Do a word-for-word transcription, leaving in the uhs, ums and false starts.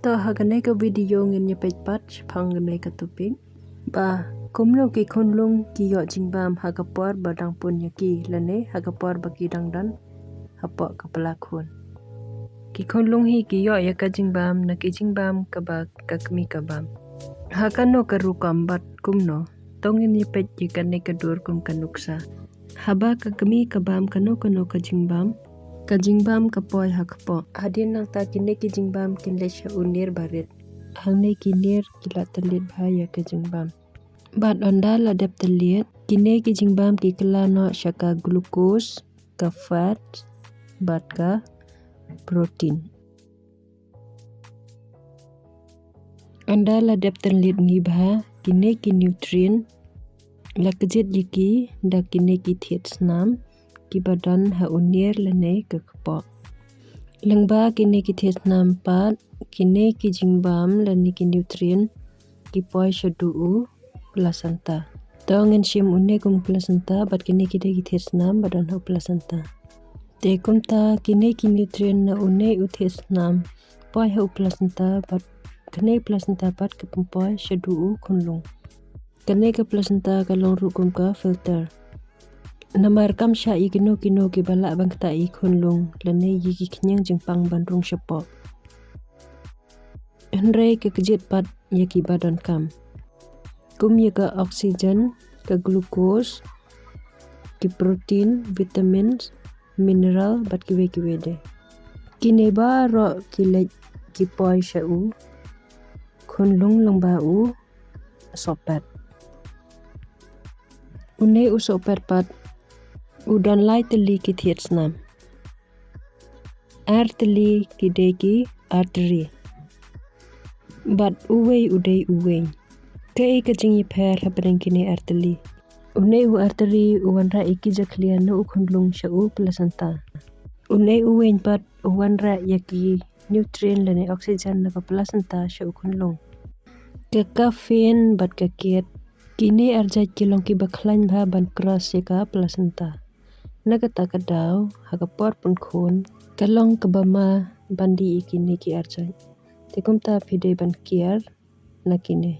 To ha kane ka video ngin ïa peit pat shaphang kane ka topic ba kumno ki khunlung ki ïoh jingbam ha ka por ba dang pun ïa ki lane ha ka por ba ki dang don hapoh ka pla khun. Ki khunlung hi ki ïoh ïa ka jingbam na ki jingbam kaba ka kmie ka bam. Ha kano ka rukom bad kumno? To ngin ïa peit ïa kane ka dur kum ka nuksa. Haba ka kmie ka bam kano kano ka jingbam, ka jingbam ka poi ha kpoh. Hadien nangta kine ki jingbam kin leit sha u nier barit. Hangne ki nier ki la tyllied bha ïa ka jingbam. Bad ynda la dep tyllied, kine ki jingbam ki kylla noh sha ka glucose, ka fat bad ka protein. Ynda la dep tyllied ngi bha, kine ki nutrient la kjit ïa ki da kine ki thied snam kiba don ha u nier lane ka kpoh. Lyngba kine ki thied snam pat, kine ki jingbam lane ki nutrient ki poi shaduh u placenta. To ngin shim une kum placenta bad kine ki dei ki thied snam ba don ha u placenta. Te kumta kine ki nutrient na une u thied snam poi ha u placenta bad kane placenta pat ka pynpoi shaduh u khunlung. Kane ka placenta ka long ruh kum ka filter. Namar kam shah ïa kino kino kiba lah ban ktah ïa i khunlung lane ïa ki khñiang jingpang ban rung shapoh. Hynrei ka kjit pat ïa kiba donkam, kum ïa ka oxygen, ka glucose, ki protein, vitamins, mineral bad kiwei kiwei de. Kine baroh ki leit ki poi sha u khunlung lyngba u sohpet. Une u sohpet pat u don lai tylli ki thied snam. Ar tylli ki dei ki artery. Bad uwei u dei u weng. Kaei ka jingïapher hapdeng kine ar tylli? Une u artery u wanrah ïa ki jakhlia na u khunlung sha u placenta. Une u weng pat u wanrah ïa ki nutrient lane oxygen na ka placenta sha u khunlung. Ka caffeine bad ka kate, kine ar jait ki long kiba khlaiñ bha ban cross ïa ka placenta. Na kata ka daw ha ka por pun khun ka long kaba ma ban dih ïa kine ki ar jait. Te kumta phi dei ban kiar na kine.